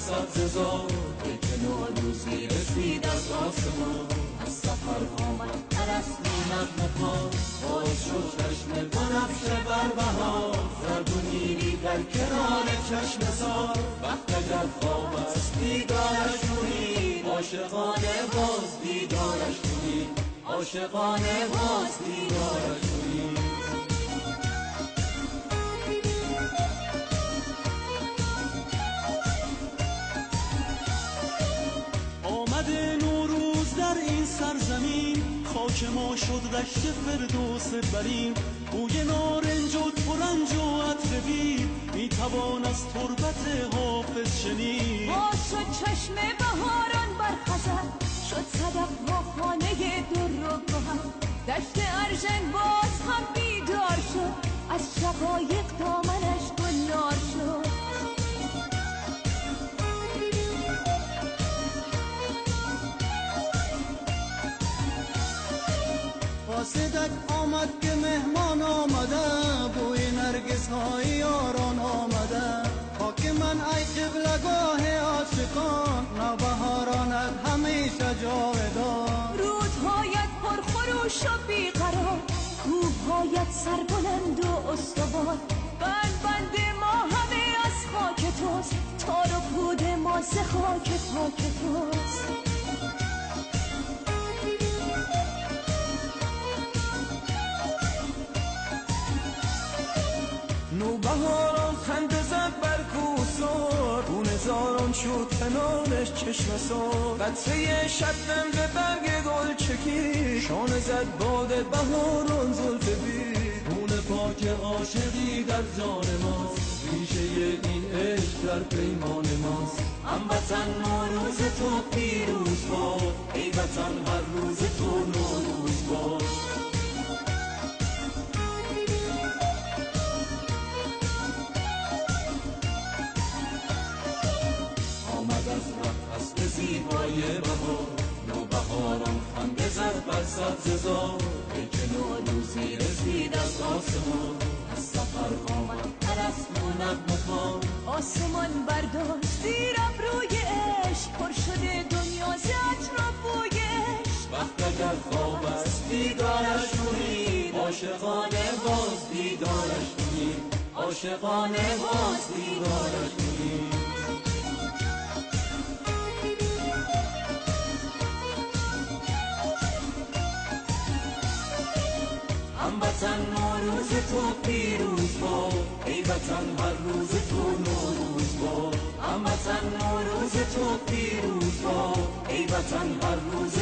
سبززار، که نوروزی رسید از آسمان. از سفر آمد پرستو نغمه خوان، باز شد چشم بنفشه بر بهار. زرد و نیلی در کنار چشم سار، وقت اگر خواب است بیدارش کنید. عاشقانه باز دیدارش کنید، عاشقانه باز دیدارش کنید. آمده نوروز در این سرزمین، خاک ما شد دشت فردوس برین. بوی نارنج و ترنج و عطر بید، میتوان از تربت حافظ شنید. باز شد چشم بهاران بر خزر، شد صدف ها خانه در و گهر. دشت ارژنگ باز هم بیدار شد، از شقایق دامنش گلنار شد. قاصدک آمد که مهمان آمده، بوی نرگس های یاران آمده. خاک من ای قبلگاه عاشقان، نوبهارانت همیشه جاودان. رودهایت پر خروش و بیقرار، کوههایت سربلند و استوار. بند بند ما همه از خاک توست، تار و پود ما ز خاک پاک توست. نوبهاران خنده زد بر کوهسار، گونه زاران شد کنارش چشم سار. قطره شبنم به برگ گل چکید، شانه زد باد بهاران زلف بید. خون پاک عاشقی در جان ماست، ریشه این عشق در پیمان ماست. هموطن نوروز تو پیروز باد، ای وطن هر روز تو نوروز باد. زیبای بهار، نوبهاران خنده زد بر سبززار، که نوروزی رسید از آسمان. از سفر آمد پرستو نغمه خوان، آسمان برداشت زیر ابروی عشق، پر شده دنیا ز عطر و بوی عشق. وقت اگر خواب است بیدارش کنید، عاشقانه باز دیدارش کنید، عاشقانه باز دیدارش کنید. هموطن نوروز تو پیروز باد، ای وطن هر روز تو نوروز باد. هموطن نوروز تو پیروز باد، ای وطن هر روز